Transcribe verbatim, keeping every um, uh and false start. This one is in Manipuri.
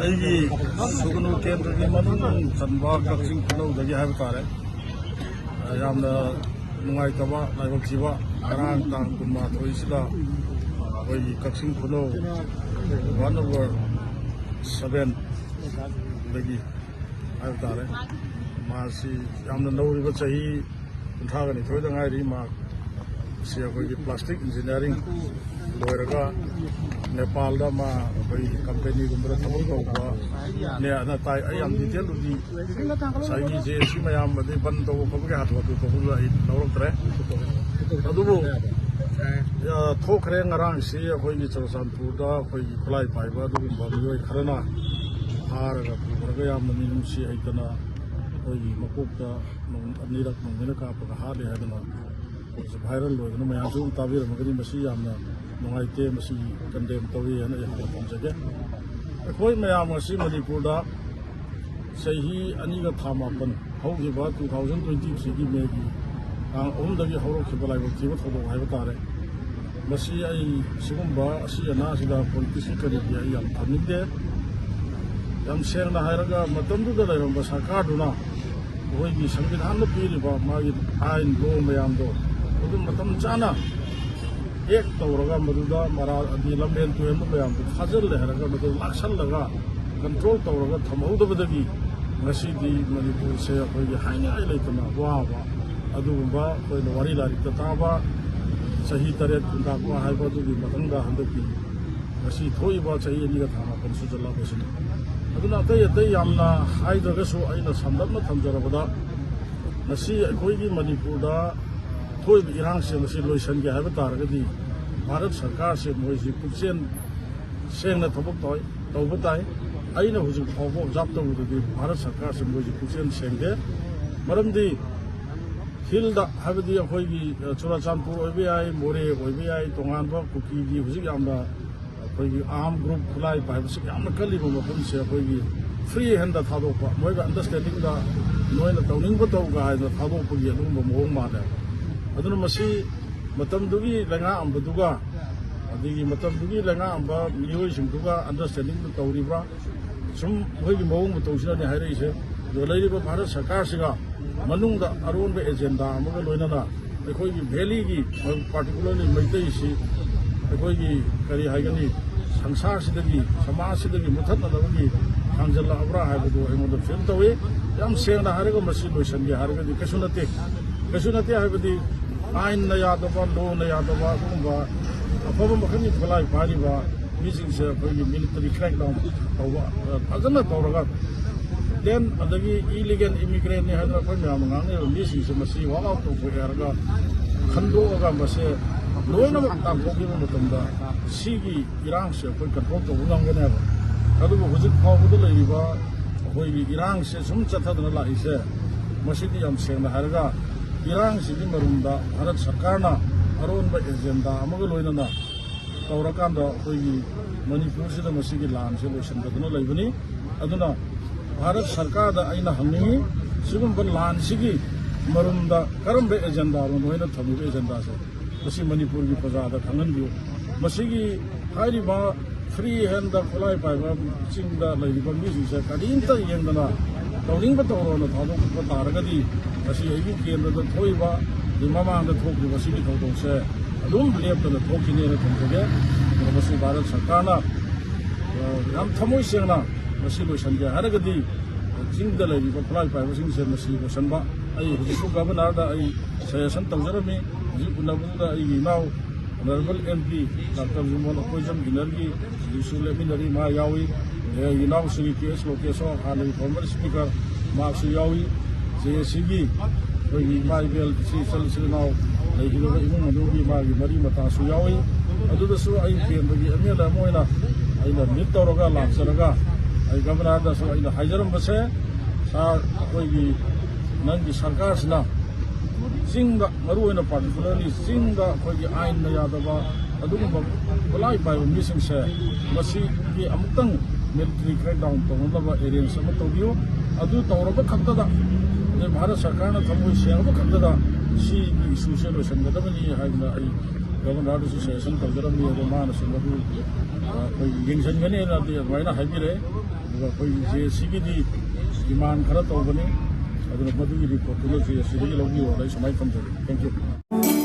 ꯑꯩꯒꯤ ꯁꯨꯒꯅꯨ ꯀꯦꯟꯗ꯭ꯔꯒꯤ ꯃꯅꯨꯡ ꯆꯟꯕ ꯀꯛꯆꯤꯡ ꯈꯨꯅꯧꯗꯒꯤ ꯍꯥꯏꯕ ꯇꯥꯔꯦ꯫ ꯌꯥꯝꯅ ꯅꯨꯡꯉꯥꯏꯇꯕ, ꯂꯥꯏꯕꯛ ꯊꯤꯕ, ꯉꯔꯥꯡ ꯇꯥꯡ ꯀꯨꯟꯃꯥꯊꯣꯏꯁꯤꯗ ꯑꯩꯈꯣꯏꯒꯤ ꯀꯛꯆꯤꯡ ꯈꯨꯅꯧ ꯋꯥꯔꯗ ꯅꯝꯕꯔ ꯁꯚꯦꯟꯗꯒꯤ ꯍꯥꯏꯕ ꯇꯥꯔꯦ, ꯃꯥꯁꯤ ꯌꯥꯝꯅ ꯅꯧꯔꯤꯕ, ꯆꯍꯤ ꯀꯨꯟꯊ꯭ꯔꯥꯒ ꯅꯤꯊꯣꯏꯗ ꯉꯥꯏꯔꯤ꯫ ꯃꯥ ꯁꯤ ꯑꯩꯈꯣꯏꯒꯤ plastic engineering ꯂꯣꯏꯔꯒ ꯅꯦꯄꯥꯜꯗ ꯃꯥ ꯑꯩꯈꯣꯏꯒꯤ ꯀꯝꯄꯦꯅꯤꯒꯨꯝꯕꯗ ꯊꯕꯛ ꯇꯧꯕꯅꯦ ꯑꯅ ꯇꯥꯏ꯫ ꯑꯩ ꯌꯥꯝ detail ꯗꯨꯗꯤ ꯉꯁꯥꯏꯒꯤ ꯖꯦ ꯑꯦꯁ ꯁꯤ ꯃꯌꯥꯝ ꯑꯗꯩ ꯕꯟ ꯇꯧꯕ ꯈꯣꯠꯄꯒꯤ ꯍꯥꯊꯨ ꯍꯥꯊꯨ ꯇꯧꯕꯗꯨꯗ ꯑꯩ ꯂꯧꯔꯛꯇ꯭ꯔꯦ꯫ ꯑꯗꯨꯕꯨ ꯑ, ꯊꯣꯛꯈ꯭ꯔꯦ꯫ ꯉꯔꯥꯡꯁꯤ ꯑꯩꯈꯣꯏꯒꯤ ꯆꯨꯔꯆꯥꯟꯄꯨꯔꯗ ꯑꯩꯈꯣꯏꯒꯤ ꯈꯨꯠꯂꯥꯏ ꯄꯥꯏꯕ ꯑꯗꯨꯒꯨꯝꯕ ꯃꯤꯑꯣꯏ ꯈꯔꯅ ꯐꯥꯔꯒ ꯄꯨꯈ꯭ꯔꯒ ꯌꯥꯝꯅ ꯃꯤꯅꯨꯡꯁꯤ ꯍꯩꯇꯅ ꯑꯩꯈꯣꯏꯒꯤ ꯃꯀꯣꯛꯇ ꯅꯣꯡ ꯑꯅꯤꯔꯛ ꯅꯣꯡꯃꯩꯅ ꯀꯥꯞꯄꯒ ꯍꯥꯠꯂꯦ ꯍꯥꯏꯗꯅ ꯑꯩꯈꯣꯏꯁꯨ viral ꯑꯣꯏꯗꯅ ꯃꯌꯥꯝꯁꯨ ꯑꯗꯨꯝ ꯇꯥꯕꯤꯔꯝꯃꯒꯅꯤ꯫ ꯃꯁꯤ ꯌꯥꯝꯅ ꯅꯨꯡꯉꯥꯏꯇꯦ, ꯃꯁꯤ condemn ꯇꯧꯏ ꯍꯥꯏꯅ ꯑꯩ ꯍꯥꯟꯅ ꯊꯝꯖꯒꯦ꯫ ꯑꯩꯈꯣꯏ ꯃꯌꯥꯝ ꯉꯁꯤ ꯃꯅꯤꯄꯨꯔꯗ ꯆꯍꯤ ꯑꯅꯤꯒ ꯊꯥ ꯃꯥꯄꯟ ꯍꯧꯈꯤꯕ two thousand twenty threeꯒꯤ ꯃꯦꯒꯤ ꯇꯥꯡ ꯑꯍꯨꯝꯗꯒꯤ ꯍꯧꯔꯛꯈꯤꯕ ꯂꯥꯏꯕꯛ ꯊꯤꯕ ꯊꯧꯗꯣꯛ ꯍꯥꯏꯕ ꯇꯥꯔꯦ꯫ ꯃꯁꯤ ꯑꯩ ꯁꯤꯒꯨꯝꯕ ꯑꯁꯤ ꯑꯅꯥꯁꯤꯗ politicsꯀꯤ ꯀꯔꯤꯒꯤ ꯑꯩ ꯌꯥꯝ ꯊꯝꯅꯤꯡꯗꯦ꯫ ꯌꯥꯝ ꯁꯦꯡꯅ ꯍꯥꯏꯔꯒ ꯃꯇꯝꯗꯨꯗ ꯂꯩꯔꯝꯕ ꯁꯔꯀꯥꯔꯗꯨꯅ ꯑꯩꯈꯣꯏꯒꯤ ꯁꯪꯕꯤꯙꯥꯟꯅ ꯄꯤꯔꯤꯕ ꯃꯥꯒꯤ ꯑꯥꯏꯟ law ꯃꯌꯥꯝꯗꯣ ꯑꯗꯨ ꯃꯇꯝ ꯆꯥꯅ act ꯇꯧꯔꯒ ꯃꯗꯨꯗ ꯃꯔꯥꯜ ꯑꯗꯤ ꯂꯝꯍꯦꯟ ꯇꯨꯍꯦꯟꯕ ꯃꯌꯥꯝꯗꯨ ꯐꯥꯖꯤꯜꯂꯦ ꯍꯥꯏꯔꯒ ꯃꯗꯨ ꯂꯥꯛꯁꯜꯂꯒ control ꯇꯧꯔꯒ ꯊꯝꯍꯧꯗꯕꯗꯒꯤ ꯉꯁꯤꯗꯤ ꯃꯅꯤꯄꯨꯔꯁꯦ ꯑꯩꯈꯣꯏꯒꯤ ꯍꯥꯏꯅꯤꯡꯉꯥꯏ ꯂꯩꯇꯅ ꯋꯥꯕ ꯑꯗꯨꯒꯨꯝꯕ ꯑꯩꯈꯣꯏꯅ ꯋꯥꯔꯤ ꯂꯥꯏꯔꯤꯛꯇ ꯇꯥꯕ ꯆꯍꯤ ꯇꯔꯦꯠ ꯈꯨꯟꯇꯥꯛꯄ ꯍꯥꯏꯕ ꯑꯗꯨꯒꯤ ꯃꯊꯪꯗ ꯍꯟꯗꯛꯀꯤ ꯉꯁꯤ ꯊꯣꯛꯏꯕ ꯆꯍꯤ ꯑꯅꯤꯒ ꯊꯥ ꯃꯥꯄꯟ ꯁꯨꯖꯜꯂꯛꯄꯁꯤꯅꯤ꯫ ꯑꯗꯨꯅ ꯑꯇꯩ ꯑꯇꯩ ꯌꯥꯝꯅ ꯍꯥꯏꯗ꯭ꯔꯒꯁꯨ ꯑꯩꯅ ꯁꯝꯂꯞꯅ ꯊꯝꯖꯔꯕꯗ ꯉꯁꯤ ꯑꯩꯈꯣꯏꯒꯤ ꯃꯅꯤꯄꯨꯔꯗ ꯊꯣꯛꯏꯕ ꯏꯔꯥꯡꯁꯤꯡ ꯑꯁꯤ ꯂꯣꯏꯁꯤꯟꯒꯦ ꯍꯥꯏꯕ ꯇꯥꯔꯒꯗꯤ ꯚꯥꯔꯠ ꯁꯔꯀꯥꯔꯁꯦ ꯃꯣꯏꯁꯤ ꯄꯨꯛꯆꯦꯜ ꯁꯦꯡꯅ ꯊꯕꯛ ꯇꯧ-, ꯇꯧꯕ ꯇꯥꯏ꯫ ꯑꯩꯅ ꯍꯧꯖꯤꯛ ꯐꯥꯎꯕ observe ꯇꯧꯕꯗꯗꯤ ꯚꯥꯔꯠ ꯁꯔꯀꯥꯔꯁꯦ ꯃꯣꯏꯁꯤ ꯄꯨꯛꯆꯦꯜ ꯁꯦꯡꯗꯦ꯫ ꯃꯔꯝꯗꯤ hillꯗ ꯍꯥꯏꯕꯗꯤ ꯑꯩꯈꯣꯏꯒꯤ, ꯑ, ꯆꯨꯔꯥꯆꯥꯟꯄꯨꯔ ꯑꯣꯏꯕ ꯌꯥꯏ, ꯃꯣꯔꯦ ꯑꯣꯏꯕ ꯌꯥꯏ, ꯇꯣꯉꯥꯟꯕ ꯀꯨꯀꯤꯒꯤ ꯍꯧꯖꯤꯛ ꯌꯥꯝꯅ ꯑꯩꯈꯣꯏꯒꯤ arm group ꯈꯨꯠꯂꯥꯏ ꯄꯥꯏꯕꯁꯤ ꯌꯥꯝꯅ ꯀꯜꯂꯤꯕ ꯃꯐꯝꯁꯦ ꯑꯩꯈꯣꯏꯒꯤ free handꯗ ꯊꯥꯗꯣꯛꯄ, ꯃꯣꯏꯒ understandingꯗ ꯅꯣꯏꯅ ꯇꯧꯅꯤꯡꯕ ꯇꯧ ꯀꯥꯏꯅ ꯊꯥꯗꯣꯛꯄꯒꯤ ꯑꯗꯨꯒꯨꯝꯕ ꯃꯑꯣꯡ ꯃꯥꯜꯂꯦ꯫ ꯑꯗꯨꯅ ꯃꯁꯤ ꯃꯇꯝꯗꯨꯒꯤ ꯂꯩꯉꯥꯛꯑꯝꯕꯗꯨꯒ ꯑꯗꯒꯤ ꯃꯇꯝꯗꯨꯒꯤ ꯂꯩꯉꯥꯛꯑꯝꯕ ꯃꯤꯑꯣꯏꯁꯤꯡꯗꯨꯒ understandingꯗ ꯇꯧꯔꯤꯕ꯭ꯔꯥ? ꯁꯨꯝ ꯑꯩꯈꯣꯏꯒꯤ ꯃꯑꯣꯡ ꯃꯇꯧꯁꯤꯅꯅꯦ ꯍꯥꯏꯔꯛꯏꯁꯦ꯫ ꯑꯗꯣ ꯂꯩꯔꯤꯕ ꯚꯥꯔꯠ ꯁꯔꯀꯥꯔꯁꯤꯒ ꯃꯅꯨꯡꯗ ꯑꯔꯣꯟꯕ ꯑꯦꯖꯦꯟꯗꯥ ꯑꯃꯒ ꯂꯣꯏꯅꯅ ꯑꯩꯈꯣꯏꯒꯤ ꯚꯦꯂꯤꯒꯤ, particularly ꯃꯩꯇꯩꯁꯤ, ꯑꯩꯈꯣꯏꯒꯤ ꯀꯔꯤ ꯍꯥꯏꯒꯅꯤ, ꯁꯪꯁꯥꯔꯁꯤꯗꯒꯤ, ꯁꯃꯥꯖꯁꯤꯗꯒꯤ ꯃꯨꯊꯠꯅꯅꯕꯒꯤ ꯊꯥꯡꯖꯜꯂꯛꯑꯕ꯭ꯔꯥ ꯍꯥꯏꯕꯗꯨ ꯑꯩꯉꯣꯟꯗ ꯐꯤꯜ ꯇꯧꯏ꯫ ꯌꯥꯝ ꯁꯦꯡꯅ ꯍꯥꯏꯔꯒ ꯃꯁꯤ ꯂꯣꯏꯁꯤꯟꯒꯦ ꯍꯥꯏꯔꯒꯗꯤ ꯀꯩꯁꯨ ꯅꯠꯇꯦ꯫ ꯀꯩꯁꯨ ꯅꯠꯇꯦ ꯍꯥꯏꯕꯗꯤ ꯑꯥꯏꯟꯅ ꯌꯥꯗꯕ, ꯂꯣꯅ ꯌꯥꯗꯕ, ꯑꯗꯨꯒꯨꯝꯕ ꯑꯐꯕ ꯃꯈꯜꯒꯤ ꯈꯨꯠꯂꯥꯏ ꯄꯥꯏꯔꯤꯕ ꯃꯤꯁꯤꯡꯁꯦ ꯑꯩꯈꯣꯏꯒꯤ military crackdown ꯇꯧꯕ ꯐꯖꯅ ꯇꯧꯔꯒ, then ꯑꯗꯒꯤ illegal immigrantꯅꯤ ꯍꯥꯏꯗꯅ ꯑꯩꯈꯣꯏ ꯃꯌꯥꯝꯅ ꯉꯥꯡꯅꯔꯤꯕ ꯃꯤꯁꯤꯡꯁꯦ ꯃꯁꯤ walk out ꯇꯧꯊꯣꯛꯑꯦ ꯍꯥꯏꯔꯒ ꯈꯟꯗꯣꯛꯑꯒ ꯃꯁꯦ ꯂꯣꯏꯅꯃꯛ ꯇꯥꯟꯊꯣꯛꯈꯤꯕ ꯃꯇꯝꯗ ꯁꯤꯒꯤ ꯏꯔꯥꯡꯁꯦ ꯑꯩꯈꯣꯏ control ꯇꯧꯕ ꯉꯝꯒꯅꯦꯕ꯫ ꯑꯗꯨꯕꯨ ꯍꯧꯖꯤꯛ ꯐꯥꯎꯕꯗ ꯂꯩꯔꯤꯕ ꯑꯩꯈꯣꯏꯒꯤ ꯏꯔꯥꯡꯁꯦ ꯁꯨꯝ ꯆꯠꯊꯗꯅ ꯂꯥꯛꯏꯁꯦ, ꯃꯁꯤꯗꯤ ꯌꯥꯝ ꯁꯦꯡꯅ ꯍꯥꯏꯔꯒ ꯏꯔꯥꯡꯁꯤꯒꯤ ꯃꯔꯨꯝꯗ ꯚꯥꯔꯠ ꯁꯔꯀꯥꯔꯅ ꯑꯔꯣꯟꯕ ꯑꯦꯖꯦꯟꯗꯥ ꯑꯃꯒ ꯂꯣꯏꯅꯅ ꯇꯧꯔꯀꯥꯟꯗ ꯑꯩꯈꯣꯏꯒꯤ ꯃꯅꯤꯄꯨꯔꯁꯤꯗ ꯃꯁꯤꯒꯤ ꯂꯥꯟꯁꯦ ꯂꯣꯏꯁꯤꯟꯒꯗꯅ ꯂꯩꯕꯅꯤ꯫ ꯑꯗꯨꯅ ꯚꯥꯔꯠ ꯁꯔꯀꯥꯔꯗ ꯑꯩꯅ ꯍꯪꯅꯤꯡꯉꯤ, ꯁꯤꯒꯨꯝꯕ ꯂꯥꯟꯁꯤꯒꯤ ꯃꯔꯨꯝꯗ ꯀꯔꯝꯕ ꯑꯦꯖꯦꯟꯗꯥꯅꯣ ꯅꯣꯏꯅ ꯊꯝꯃꯤꯕ ꯑꯦꯖꯦꯟꯗꯥꯁꯦ? ꯃꯁꯤ ꯃꯅꯤꯄꯨꯔꯒꯤ ꯄ꯭ꯔꯖꯥꯗ ꯈꯪꯍꯟꯕꯤꯌꯨ꯫ ꯃꯁꯤꯒꯤ ꯍꯥꯏꯔꯤꯕ free handꯗ ꯈꯨꯠꯂꯥꯏ ꯄꯥꯏꯕ ꯆꯤꯡꯗ ꯂꯩꯔꯤꯕ ꯃꯤꯁꯤꯡꯁꯦ ꯀꯔꯤꯝꯇ ꯌꯦꯡꯗꯅ ꯇꯧꯅꯤꯡꯕ ꯇꯧꯔꯣꯅ ꯊꯥꯗꯣꯛꯄ ꯇꯥꯔꯒꯗꯤ, ꯉꯁꯤ ꯑꯩꯒꯤ ꯀꯦꯟꯗ꯭ꯔꯗ ꯊꯣꯛꯏꯕ, ꯑꯗꯩ ꯃꯃꯥꯡꯗ ꯊꯣꯛꯈꯤꯕ ꯁꯤꯒꯤ ꯊꯧꯗꯣꯛꯁꯦ ꯑꯗꯨꯝ ꯂꯦꯞꯇꯅ ꯊꯣꯛꯈꯤꯅꯦꯅ ꯊꯝꯖꯒꯦ꯫ ꯑꯗꯨꯒ ꯃꯁꯤ ꯚꯥꯔꯠ ꯁꯔꯀꯥꯔꯅ, ꯑ, ꯌꯥꯝ ꯊꯃꯣꯏ ꯁꯦꯡꯅ ꯃꯁꯤ ꯂꯣꯏꯁꯤꯟꯒꯦ ꯍꯥꯏꯔꯒꯗꯤ, ꯆꯤꯡꯗ ꯂꯩꯔꯤꯕ ꯈꯨꯠꯂꯥꯏ ꯄꯥꯏꯕꯁꯤꯡꯁꯦ ꯃꯁꯤ ꯂꯣꯏꯁꯤꯟꯕ꯫ ꯑꯩ ꯍꯧꯖꯤꯛꯁꯨ ꯒꯚꯔꯅꯔꯗ ꯑꯩ suggestion ꯇꯧꯖꯔꯝꯃꯤ꯫ ꯍꯧꯖꯤꯛ ꯎꯅꯕꯗꯨꯗ ꯑꯩꯒꯤ ꯏꯅꯥꯎ Honourable M P Doctor ꯖꯤꯃꯣꯟ Akoijam ꯏꯟꯅꯔꯒꯤ ꯍꯧꯖꯤꯛꯁꯨ ꯂꯦꯞꯃꯤꯟꯅꯔꯤ, ꯃꯥ ꯌꯥꯎꯏ꯫ ꯑꯗꯩ ꯑꯩꯒꯤ ꯏꯅꯥꯎꯁꯤꯡꯒꯤ ꯀꯦ ꯑꯦꯁ ꯂꯣꯀꯦꯁꯣꯔ, ꯍꯥꯟꯅꯒꯤ former speaker, ꯃꯍꯥꯛꯁꯨ ꯌꯥꯎꯏ꯫ ꯖꯦ ꯑꯦ ꯁꯤꯒꯤ ꯑꯩꯈꯣꯏꯒꯤ ꯏꯃꯥ ꯏꯕꯦꯜ, ꯏꯆꯦ ꯏꯆꯜ, ꯏꯆꯤꯜ ꯏꯅꯥꯎ ꯂꯩꯈꯤꯗꯕ ꯏꯃꯨꯡ ꯃꯅꯨꯡꯒꯤ ꯃꯥꯒꯤ ꯃꯔꯤ ꯃꯇꯥꯁꯨ ꯌꯥꯎꯏ꯫ ꯑꯗꯨꯗꯁꯨ ꯑꯩ ꯀꯦꯟꯗ꯭ꯔꯒꯤ ꯑꯦꯝ ꯑꯦꯜ ꯑꯦ ꯑꯃ ꯑꯣꯏꯅ ꯑꯩꯅ ꯃꯤꯠ ꯇꯧꯔꯒ ꯂꯥꯛꯆꯔꯒ, ꯑꯩ ꯒꯚꯔꯅꯔꯗꯁꯨ ꯑꯩꯅ ꯍꯥꯏꯖꯔꯝꯕꯁꯦ, ꯁꯥꯔ, ꯑꯩꯈꯣꯏꯒꯤ ꯅꯪꯒꯤ ꯁꯔꯀꯥꯔꯁꯤꯅ ꯆꯤꯡꯗ, ꯃꯔꯨꯑꯣꯏꯅ particularly ꯆꯤꯡꯗ ꯑꯩꯈꯣꯏꯒꯤ ꯑꯥꯏꯟꯅ ꯌꯥꯗꯕ ꯑꯗꯨꯒꯨꯝꯕ ꯈꯨꯠꯂꯥꯏ ꯄꯥꯏꯕ ꯃꯤꯁꯤꯡꯁꯦ, ꯃꯁꯤꯒꯤ ꯑꯃꯨꯛꯇꯪ military crackdown ꯇꯧꯅꯅꯕ arrange ꯑꯃ ꯇꯧꯕꯤꯌꯨ꯫ ꯑꯗꯨ ꯇꯧꯔꯕ ꯈꯛꯇꯗ, ꯑꯗꯩ ꯚꯥꯔꯠ ꯁꯔꯀꯥꯔꯅ ꯊꯃꯣꯏ ꯁꯦꯡꯉꯕ ꯈꯛꯇꯗ ꯁꯤꯒꯤ issueꯁꯦ ꯂꯣꯏꯁꯤꯟꯒꯗꯕꯅꯤ ꯍꯥꯏꯗꯅ ꯑꯩ ꯒꯚꯔꯅꯔꯗꯁꯨ suggestion ꯇꯧꯖꯔꯝꯃꯤ꯫ ꯑꯗꯣ ꯃꯥꯅꯁꯨ ꯃꯗꯨ ꯑꯩꯈꯣꯏ ꯌꯦꯡꯁꯤꯟꯒꯅꯤ ꯍꯥꯏꯅꯗꯤ ꯑꯗꯨꯃꯥꯏꯅ ꯍꯥꯏꯕꯤꯔꯛꯑꯦ꯫ ꯑꯗꯨꯒ ꯑꯩꯈꯣꯏ ꯖꯦ ꯑꯦꯁ ꯁꯤꯒꯤꯗꯤ ꯗꯤꯃꯥꯟ ꯈꯔ ꯇꯧꯕꯅꯤ, ꯑꯗꯨꯅ ꯃꯗꯨꯒꯤ ꯔꯤꯄꯣꯔꯠꯇꯨꯅ ꯖꯦ ꯑꯦꯁ ꯁꯤꯗꯒꯤ ꯂꯧꯕꯤꯌꯣꯅ ꯑꯩ ꯁꯨꯃꯥꯏꯅ ꯊꯝꯖꯒꯦ꯫ Thank you.